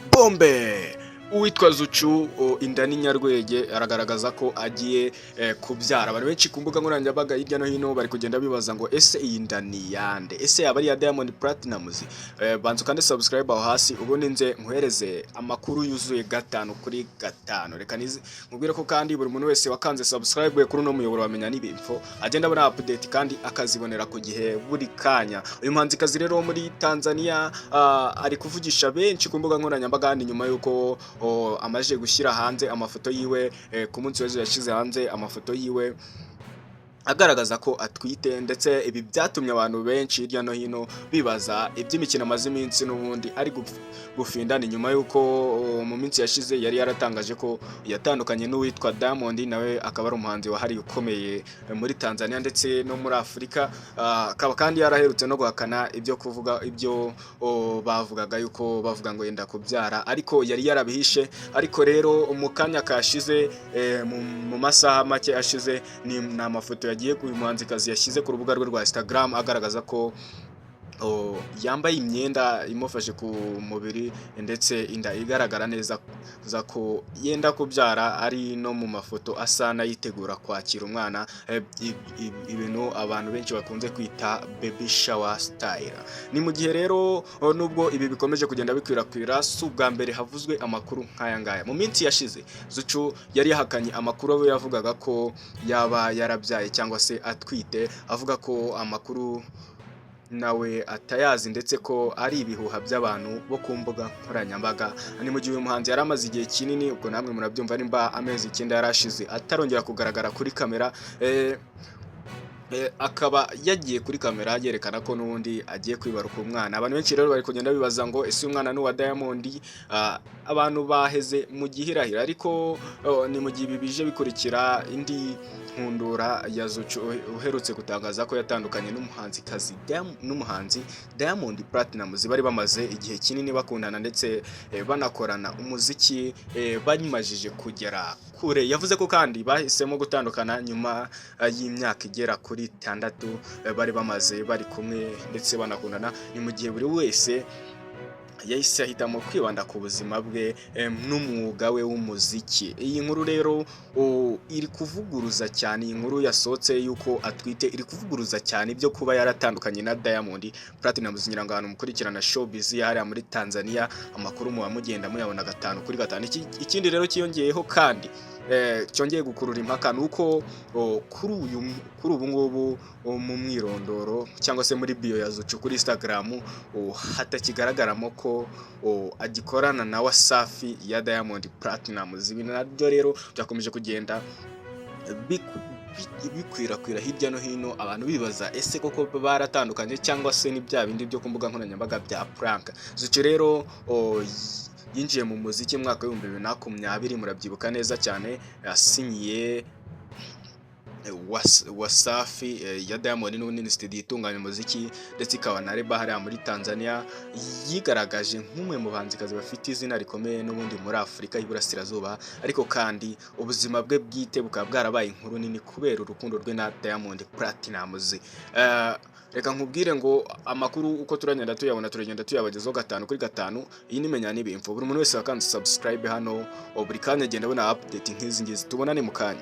Bombe! Uwitwa Zuchu inda ni Nyarwege, aragaragaza ko agiye kubyara. Abantu benshi ku mbuga nkoranyambaga hirya no hino bari kugenda bibaza ngo: "Ese iyi nda ni yande? Ese yaba ari iya Diamond Platnumz?" Banza ukande subscribe aho hasi, ubundi nze nkuhereze amakuru yuzuye gatanu kuri gatanu. Reka nize nkubwire ko kandi buri muntu wese wakanze subscribe kuri uno muyoboro wamenya n'ibinfo agenda abona update kandi akazibonera ku gihe buri kanya. Uyu muhanzikazi rero wo muri Tanzania ari kuvugisha benshi ku mbuga nkoranyambaga. Ni nyuma y'uko amaze gushyira hanze amafoto yiwe. Ku munsi w'ejo yashyize hanze amafoto yiwe agaragaza ko atwite, ndetse ibi byatumye abantu benshi hirya no hino bibaza iby'imikino amaze iminsi n'ubundi ari gufinda. Ni nyuma y'uko mu minsi yashize yari yaratangaje ko yatandukanye n'uwitwa Diamond, nawe akaba ari umuhanzi wahariye ukomeye muri Tanzania ndetse no muri Afurika. Akaba kandi yaraherutse no guhakana ibyo kuvuga ibyo bavugaga yuko bavuga ngo yenda kubyara, ariko yari yarabihishe. Ariko rero mu kanya kashize, mu masaha make ashize, ni amafoto yagiye uyu muhanzikazi yashyize ku rubuga rwe rwa Instagram agaragaza ko yambaye imyenda imufashe ku mubiri, ndetse inda igaragara neza za ko yenda kubyara, ari no mu mafoto asa n'ayitegura kwakira umwana, ibintu abantu benshi bakunze kwita baby shower style. Ni mu gihe rero nubwo ibi bikomeje kugenda bikwirakwira, si ubwa mbere havuzwe amakuru nk'aya ngaya. Mu minsi yashize Zuchu yari yahakanye amakuru abo yavugaga ko yaba yarabyaye cyangwa se atwite, avuga ko amakuru nawe atayazi, ndetse ko ari ibihuha by'abantu bo ku mbuga nkoranyambaga. Ni mu gihe uyu muhanzi yari amaze igihe kinini, ubwo namwe murabyumva nimba amezi 9 yarashize atarongera kugaragara kuri kamera, akaba yagiye kuri kamera yerekana ko n'ubundi agiye kwibaruka umwana. Abantu benshi rero bari kugenda bibaza ngo: "Ese uyu mwana ni uwa Diamond?" Abantu baheze mu gihirahiro, ariko ni mu gihe ibi bije bikurikira indi nkundura ya Zuchu uherutse gutangaza ko yatandukanye n'umuhanzikazi n'umuhanzi Diamond Platnumz bari bamaze igihe kinini bakundana, ndetse banakorana umuziki, bamajije kugera kure. Yavuze ko kandi bahisemo gutandukana nyuma y'imyaka igera kuri 6 bari bamaze bari kumwe ndetse banakundana. Ni mu gihe buri wese yahise ahitamo kwibanda ku buzima bwe n'umwuga we w'umuziki. Iyi nkuru rero iri kuvuguruza cyane, iyi nkuru yasohotse yuko atwite iri kuvuguruza cyane ibyo kuba yaratandukanye na Diamond Platnumz. Ngira ngo ahantu mukurikirana showbiz hariya muri Tanzania, amakuru muba mugenda muyabona gatanu kuri gatanu. Ikindi rero cyiyongeyeho kandi cyongeye gukurura impaka ni uko kuri ubu ngubu mu mwirondoro cyangwa se muri bio ya Zuchu kuri Instagram hatakigaragaramo ko agikorana na Wasafi ya Diamond Platnumz. Ibi nabyo rero byakomeje kugenda bikwirakwira hirya no hino, abantu bibaza: "Ese koko baratandukanye cyangwa se ni bya bindi byo ku mbuga nkoranyambaga bya prank?" Zuchu rero yinjiye mu muziki mu mwaka wa 2020, murabyibuka neza cyane, yasinyiye Wasafi ya Diamond, n'ubundi ni studio itunganya umuziki ndetse ikaba na label hariya muri Tanzania. Yigaragaje nk'umwe mu bahanzikazi bafite izina rikomeye n'ubundi muri Afurika y'Iburasirazuba, ariko kandi ubuzima bwe bwite bukaba bwarabaye inkuru nini kubera urukundo rwe na Diamond Platnumz. Reka nkubwire ngo amakuru uko turagenda tuyabona, turagenda tuyabagezaho gatanu kuri gatanu. Iyi ni Menya n'Ibinfo. Buri muntu wese wakanze subscribe hano, buri kanya agenda abona update nk'izi ngizi. Tubonane mu kanya.